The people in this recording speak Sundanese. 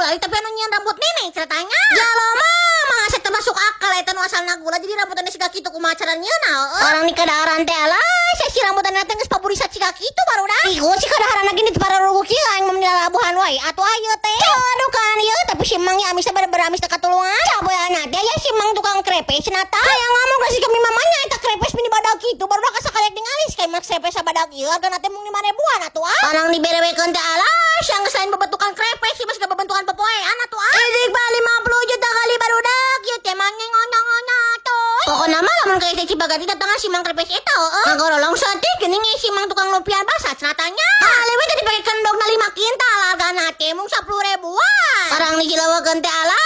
gulali, tapi anu nyieun rambut nenek ceritanya. Ya mah mah asa teu masuk akal eta nu asalna gula jadi rambutan siga kitu, kumaha cara nyieunna heueuh. Orang ni kadaharan teh alah, si rambutan teh geus paburisat siga kitu barudak. Iku si kadaharan lagi ni pararuguh kieu, aing mah lalabuhan wae atuh ayeuna teh. Aduh kan ieu, tapi si Mang ya amisna bener-bener amis teh katulungan. Caboyana teh ya si Mang tukang krepes cenah tah. Hayang ngomong ka si kami mamanya eta krepes mini badag kitu barudak, asa kayak ningali kayak mak krepes sabadag ieu hargana teh mung 5 ribuan atuh ah. Barang diberewekeun teh alah, yang geus lain bebentukan krepes sih, masih bebentukan popoean atuh ah. Idik ba 50 juta kali barudak ieu teh mah ngono-ngono tuh. Pokokna mah lamun ka SD Cibaganti datangan si Mang krepes eta heueuh. Ngagorolong saeutik geuning si Mang tukang lumpia basah cenah tanya. Ah, lewe teh dipake kendogna 5 kintal, hargana teh mung 10 ribuan. Barang dijilawakeun teh alah.